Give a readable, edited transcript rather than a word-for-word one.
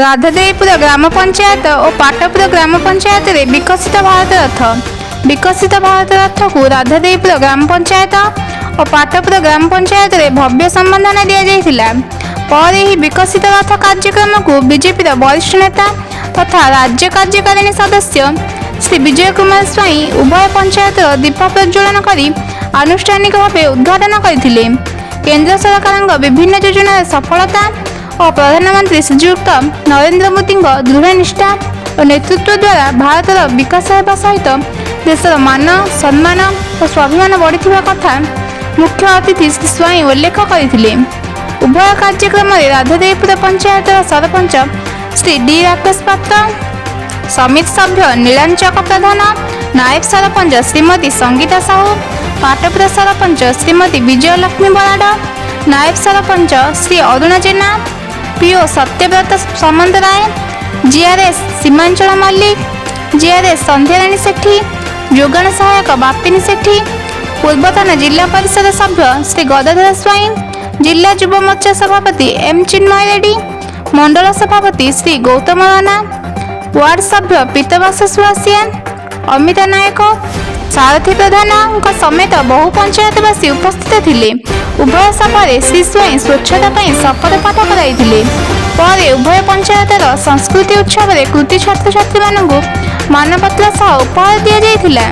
ରାଧାଦେଇପୁର ଗ୍ରାମ ପଞ୍ଚାୟତ ଓ ପାଟପୁର ଗ୍ରାମ ପଞ୍ଚାୟତରେ ବିକଶିତ ଭାରତ ରଥ। ବିକଶିତ ଭାରତ ରଥକୁ ରାଧାଦେଇପୁର ଗ୍ରାମ ପଞ୍ଚାୟତ ଓ ପାଟପୁର ଗ୍ରାମ ପଞ୍ଚାୟତରେ ଭବ୍ୟ ସମ୍ବର୍ଦ୍ଧନା ଦିଆଯାଇଥିଲା। ପରେ ଏହି ବିକଶିତ ରଥ କାର୍ଯ୍ୟକ୍ରମକୁ ବିଜେପିର ବରିଷ୍ଠ ନେତା ତଥା ରାଜ୍ୟ କାର୍ଯ୍ୟକାରିଣୀ ସଦସ୍ୟ ଶ୍ରୀ ବିଜୟ କୁମାର ସ୍ୱାଇଁ ଉଭୟ ପଞ୍ଚାୟତର ଦୀପ ପ୍ରଜ୍ୱଳନ କରି ଆନୁଷ୍ଠାନିକ ଭାବେ ଉଦ୍ଘାଟନ କରିଥିଲେ। କେନ୍ଦ୍ର ସରକାରଙ୍କ ବିଭିନ୍ନ ଯୋଜନାର ସଫଳତା ଓ ପ୍ରଧାନମନ୍ତ୍ରୀ ଶ୍ରୀଯୁକ୍ତ ନରେନ୍ଦ୍ର ମୋଦିଙ୍କ ଦୃଢ଼ ନିଷ୍ଠା ଓ ନେତୃତ୍ୱ ଦ୍ୱାରା ଭାରତର ବିକାଶ ହେବା ସହିତ ଦେଶର ମାନ, ସମ୍ମାନ ଓ ସ୍ୱାଭିମାନ ବଢ଼ିଥିବା କଥା ମୁଖ୍ୟ ଅତିଥି ଶ୍ରୀ ସ୍ୱାଇଁ ଉଲ୍ଲେଖ କରିଥିଲେ। ଉଭୟ କାର୍ଯ୍ୟକ୍ରମରେ ରାଧାଦେଇପୁର ପଞ୍ଚାୟତର ସରପଞ୍ଚ ଶ୍ରୀ ଡି ରାକେଶ ପାତ୍ର, ସମିତି ସଭ୍ୟ ନୀଳାଞ୍ଚକ ପ୍ରଧାନ, ନାୟବ ସରପଞ୍ଚ ଶ୍ରୀମତୀ ସଙ୍ଗୀତା ସାହୁ, ପାଟପୁର ସରପଞ୍ଚ ଶ୍ରୀମତୀ ବିଜୟଲକ୍ଷ୍ମୀ ବରାଡ଼, ନାୟବ sarpanch Shri Arun Jena, PO Satyabrata Samantaray, GRS Simanchal Mallick, GRS Sandhyarani Sethi, ଯୋଗାଣ ସହାୟକ ବାପିନୀ ସେଠୀ, ପୂର୍ବତନ ଜିଲ୍ଲା ପରିଷଦ ସଭ୍ୟ ଶ୍ରୀ ଗଦାଧର ସ୍ୱାଇଁ, ଜିଲ୍ଲା ଯୁବ ମୋର୍ଚ୍ଚା ସଭାପତି ଏମ୍ ଚିନ୍ମୟ ରେଡ୍ଡି, ମଣ୍ଡଳ ସଭାପତି ଶ୍ରୀ ଗୌତମ ରଣା, ୱାର୍ଡ ସଭ୍ୟ ପୀତବାସ ସୁଆସିଆ, ଅମିତା ନାୟକ, ସାରଥୀ ପ୍ରଧାନଙ୍କ ସମେତ ବହୁ ପଞ୍ଚାୟତବାସୀ ଉପସ୍ଥିତ ଥିଲେ। ଉଭୟ ସଭାରେ ଶ୍ରୀ ସ୍ୱାଇଁ ସ୍ୱଚ୍ଛତା ପାଇଁ ଶପଥ ପାଠ କରାଇଥିଲେ। ପରେ ଉଭୟ ପଞ୍ଚାୟତର ସଂସ୍କୃତି ଉତ୍ସବରେ କୃତି ଛାତ୍ରଛାତ୍ରୀମାନଙ୍କୁ ମାନପତ୍ର ସହ ଉପହାର ଦିଆଯାଇଥିଲା।